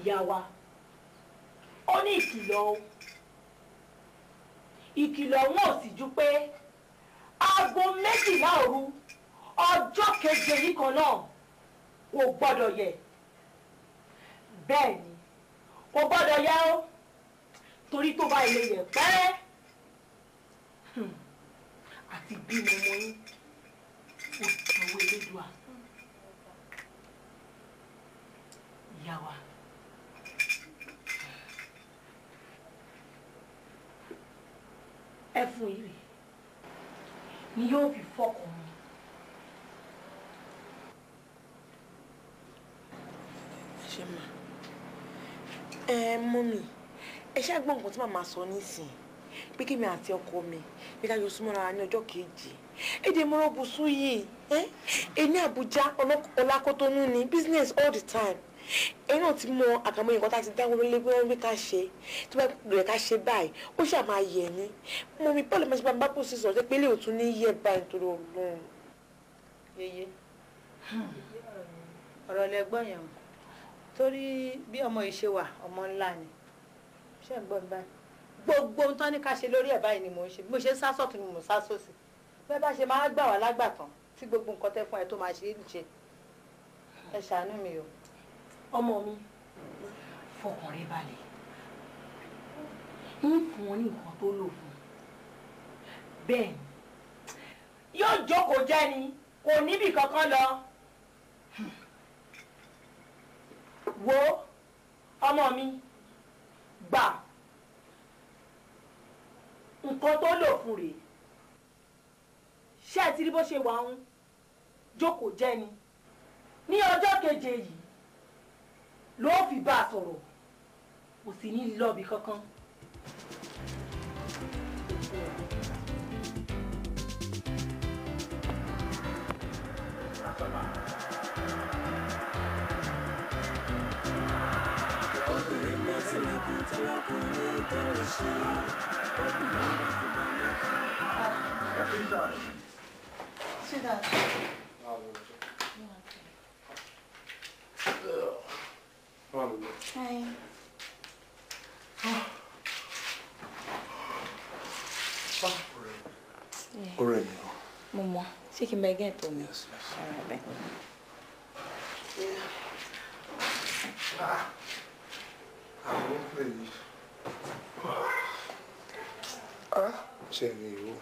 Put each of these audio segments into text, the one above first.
Ìyá wa, ó ní ìkìlọ̀ o. Ìkìlọ̀ wọn ò sì ju pé 12:00 òru ọjọ́ keje yìí kan náà kò gbọ́dọ̀ yẹ̀. Bẹ́ẹ̀ ni, kò gbọ́dọ̀ yẹ̀ o, torí tó bá ilé yẹ̀ pẹ́rẹ́ àti bímọ ọmọ yín ó sanwó Elédùà. Ìyá wa, ẹfun yìí ni yóò fi fọkàn mi. Ṣé mà ẹ mọ́mì, ẹ ṣáà gbọ́ nǹkan tí màmá sọ nísìnyí pé kí mi àti ọkọ mi bí ká yọ súnmọ́ra ní ọjọ́ kejì. Èdè mọ́rọ́bùsù yìí ẹ ní Àbújá ọlákótónú ni business all the time. Ẹ̀yin náà ti mọ àkàmọ́ nǹkan tá a ti dáwọ́ lé pé wọ́n gbé ká ṣe tó bá rẹ̀ ká ṣe báyìí ó ṣáà máa yẹ̀ ni. Mọ́mì Paul máa ṣe bá bá sí sọ̀rọ̀ pé ilé òtún ní yẹ̀ báyìí nítorí Ọlọ́run. Yeye, ọ̀rọ̀ lẹ́gbọ́n yẹn o, torí bí ọmọ yìí ṣe wà ọmọ ńlá ni. Ṣé ń gbọ́ mi báyìí? Gbogbo ohun tán ní ká ṣe lórí ẹ̀ báyìí ni mò ń ṣe. Bí mo ṣe ń sá sọ̀tún ni mò ń sá sósì. Bẹ́ẹ̀ bá ṣe máa gbà wá lágbàtàn tí gbogbo nǹkan tẹ́ fún ẹ tó máa ṣe é ṣe. Ẹ ṣàánú mi o. Ọmọ mi, fọkàn rẹ balẹ̀. Ń fún wọn ní nǹkan tó lò fún. Bẹ́ẹ̀ ni, yóò jókòó jẹ́ ni, kò níbì kankan lọ. Wo ọmọ mi, gbà nǹkan tó lò fún rèé. Ṣé ẹ ti rí bó ṣe wà ń jókòó jẹ́ ni? Ní ọjọ́ keje yìí ló fi bá a sọ̀rọ̀, kò sì ní lọ́ọ̀bì kankan. Sweetheart. Hi. Ọ̀rẹ́ mi o. Mo mọ̀, ṣé kí n bẹ gẹ́ẹ̀tì omi? Yes, yes. All right, bye. Àwọn pè yí. Ṣé ni ìwọ?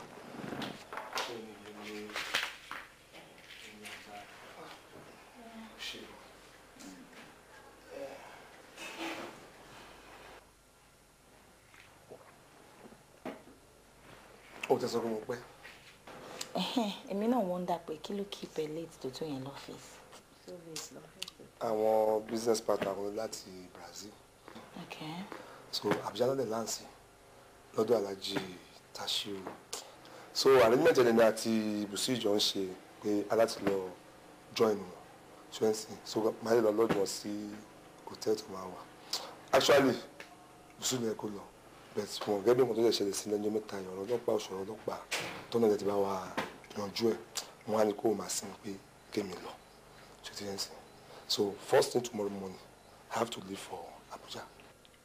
Ṣé ni ìwọ ni ìwọ ọ̀gá? Ṣé o? Ó tẹ sọ pé mo pẹ́. Èmi náà wonder pé kí ló keep ẹ late tó tó yẹn lọ́fíìsì. Àwọn business partner kan láti Brazil. Okay. So Abuja lọ́dẹ̀ láǹsì lọ́dọ̀ Alhaji Tashiru. So arrangement ẹni àti ibùsùn ìjọ ń ṣe pé aláti lọ join wọn. Ṣé so máa lè lọ lọ́dún wọn sí hotel tó máa wà. Actually, ibùsùn yẹn kò lọ. But wọn gẹ́gẹ́ bí nǹkan tó ṣe ṣẹlẹ̀ sí lẹ́jọ́ mẹ́ta yìí, ọ̀rọ̀ ọlọ́pàá òṣèré ọlọ́pàá tó náà ti bá wa yanjú ẹ̀, wọ́n á ní kó o máa sin pé kémi lọ. Ṣé ti yẹn sìn? So first thing tomorrow morning, I have to leave for Abuja.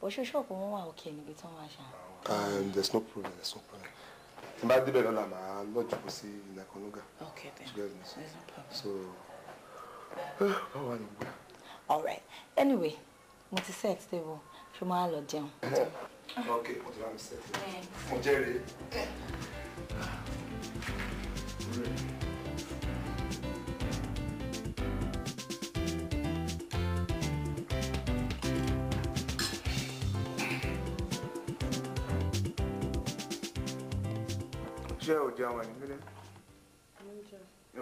Bó ṣe ṣọ́ọ̀bù wọn wà òkè níbi tí wọ́n wá ṣá. There's no problem, there's no problem. Tí n bá débẹ̀ lọ́la, màá lọ́jọ́ kó sí Inakonoga. Okay then, there's no problem. So, báwo wà ní gbogbo? All right. Anyway, mo ti set table, ṣé máa lọ jẹun? Okay, mo ti bá mi set. Mo jẹ́rìí. Ṣé o jẹun ẹ̀ nílé?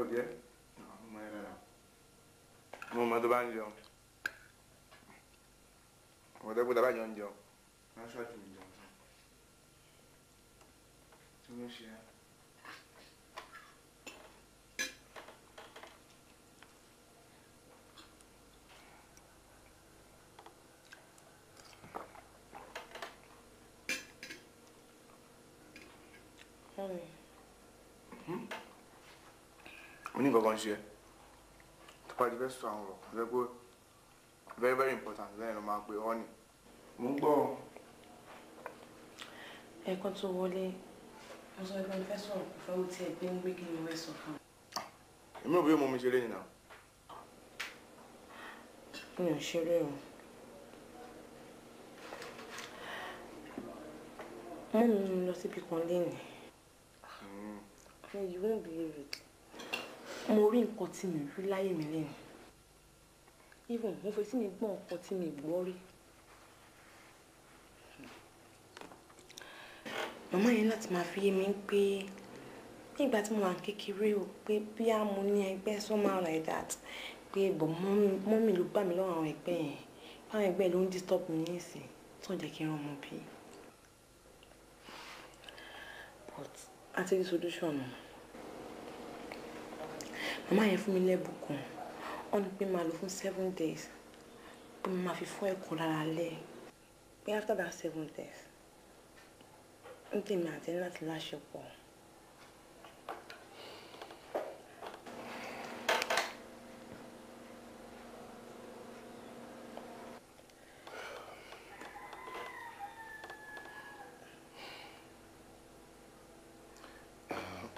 O jẹ? Mo mọ ẹ dáadáa. Mo mọ tó bá ń jẹun. Mo tẹ́ pé tá bá jọ ń jẹun. Má ṣáàjú mi jẹun tán. Tí ló ṣe é? Mo ní nǹkan kan ṣe ẹ́. Tó bá ti fẹ́ sọ àwọn ọ̀rọ̀ kan fẹ́ pé Very very important. Bẹ́ẹ̀ ló máa ń pe honey. Mo ń gbọ́. Ẹ̀ẹ̀kan tó wọlé, mo sọ pé mo fẹ́ sọ̀rọ̀ kò fẹ́ ó tiẹ̀ gbé ń gbé kí ni mo fẹ́ sọ fún un. Èmi ò bí mo mi ṣeré ni náà. Mi ò ṣeré o. Mọ́ mi mú lọ síbi kan lénìí. You won't believe it. Mo rí nǹkan tí mi rí láyé mi lénìí. Even mo fetí mi gbọ́ nǹkan tí mi gbọ́ rí. Màmá yẹn láti máa fi yé mi pé nígbà tí mo wà kékeré o pé bí a mo ní ẹgbẹ́ somehow like that pé bọ̀ mọ́mì ló gbà mí lọ́wọ́ àwọn ẹgbẹ́ yẹn báwọn ẹgbẹ́ ló ń disturb mi nísìn tó ń jẹ́ kí n rán ọmọ bí. But a ti rí solution o. Màmá yẹn fún mi lẹ́bùn kan, ó ní pé máa lò fún 7 days pé mo máa fi fọ́ ẹ̀kọ́ lára lẹ́ pé after that 7 days ń tèmi àti ní láti láṣepọ̀.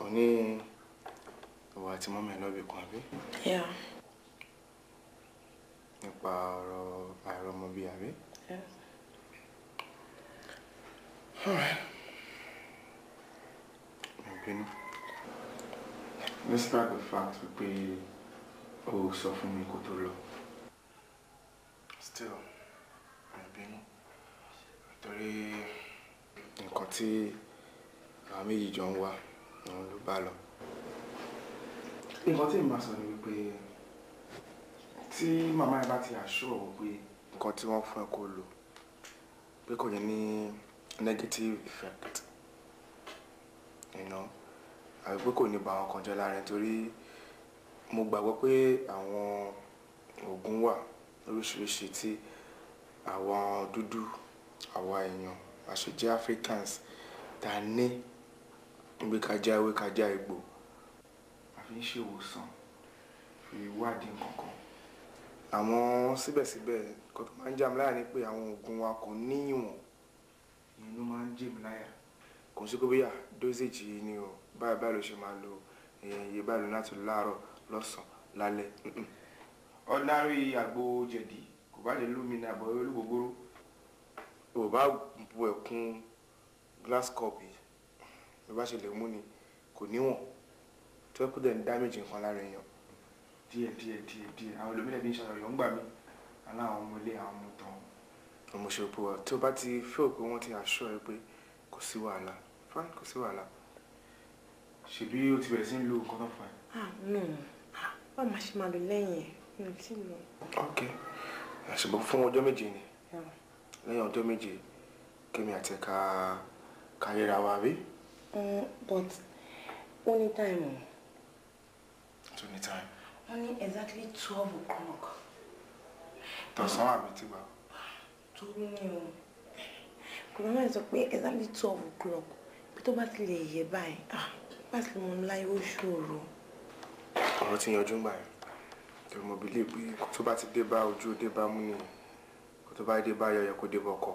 Ó ní ìwà àti mọ́mí ẹ̀ lọ́bì kan àbí? Yeah. Nípa ọ̀rọ̀ àìrọ́mọbí àbí? Yes. All right. Mi ò bínú. Despite the fact pé o sọ fún mi kó tó lọ. Still, mi ò bínú. Torí nǹkan tí àwọn méjì jọ ń wá òun ló bá lọ. Nǹkan tí màá sọ ni wípé tí màmá ẹ bá ti assure ọ pé nǹkan tí wọ́n fún ẹ kó lò pé kò ní ní negative effect, you know, àbí pé kò ní ba àwọn kan jẹ́ lára ẹ torí mo gbàgbọ́ pé àwọn oògùn wà lóríṣiríṣi tí àwọn dúdú àwa èèyàn àṣejẹ́ Africans tá a ní níbi ká já ewé ká já egbò àfi ń ṣèwòsàn fi wádìí nǹkan kan. Àmọ́ síbẹ̀síbẹ̀ nǹkan tó máa ń já mi láyà ni pé àwọn oògùn wa kò ní ìwọ̀n, ìyẹn ló máa ń jẹ́ mi láyà. Kò sí pé bóyá dosage yìí ni o, báyìí báyìí ló ṣe máa lo iye báyìí ló láti lò láàárọ̀ lọ́sàn-án lálẹ́. Ordinary àgbo jẹ̀dí kò bá lè lómi ní àbọ̀ olúgbògbòrò. O bá bu ẹ̀kún glass cup yìí bí bá ṣe lè mú ni kò níwọ̀n tó kú dẹ̀ ń damage nǹkan lára èèyàn. Díẹ̀ díẹ̀ díẹ̀ díẹ̀ àwọn ẹlòmíràn bí ń ṣàyọ̀yọ̀ ń gbà mí aláwọn ọmọ ilé àwọn ọmọ tán. Mo ṣe pé wà tí o bá ti feel pé wọ́n ti assure ẹ pé kò sí wàhálà, fine, kò sí wàhálà. Ṣèbí o ti bẹ̀rẹ̀ sí ń lo nǹkan tó fà ẹ́? Ah no, báwo máa ṣe máa lò lẹ́yìn ẹ̀? Mi ò tí ì lò. Ok, ṣùgbọ́n fún ọjọ́ méje ni. Lẹ́yìn ọjọ́ méje kémi àti ẹ̀ka káríra wa bí? But ó ní time o. Tó ní time. Wọ́n ní exactly 12 o'clock. Tọ̀sán àbí tìgbà? Torí ni o. Kò bá máa sọ pé exactly 12 o'clock pé tó bá ti lè yẹ báyìí, bá ti lè mọ láyé ó ṣòro. Ọ̀rọ̀ ti yanjú ńgbà yẹn. Torí mo believe pé tó bá ti dé bá ojú ó dé bá mú nìyẹn. Kó tó bá dé bá yọyọ kó dé bọ́kọ.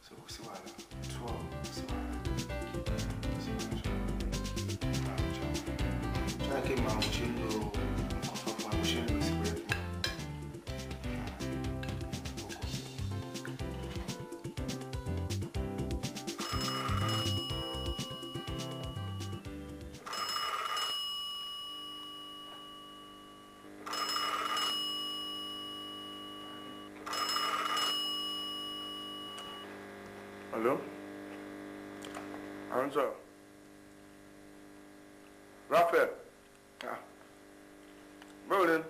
So kò sí wàhálà. 12 kò sí wàhálà. Ṣé kí màá mo ṣe ń lo nǹkan tó fún ẹ mo ṣe ń lò sí bẹ́ẹ̀. Hello? Answer. Raphael. Ah. Báwo ni?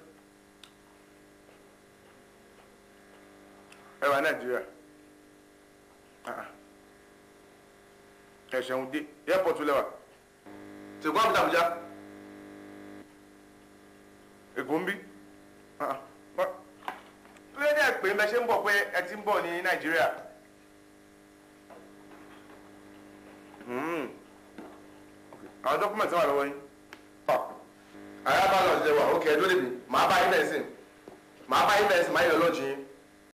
Ẹ wà Nàìjíríà. Ẹ ṣeun dé. Airport lẹ wà. Ṣèkú àbújá Àbújá. Èkó ń bí. Kí ló dé pé bẹ ṣe ń bọ̀ pé ẹ ti ń bọ̀ ní Nàìjíríà? Àwọn dọ́kúmẹ̀ntì wà lọ́wọ́ yín. Àyà bá lọ jẹ wà, ókè ẹjọ́ lèmi, màá bá yín bẹ̀rẹ̀ sí. Màá bá yín bẹ̀rẹ̀ sí, màá yẹ lọ́ọ̀jì yín.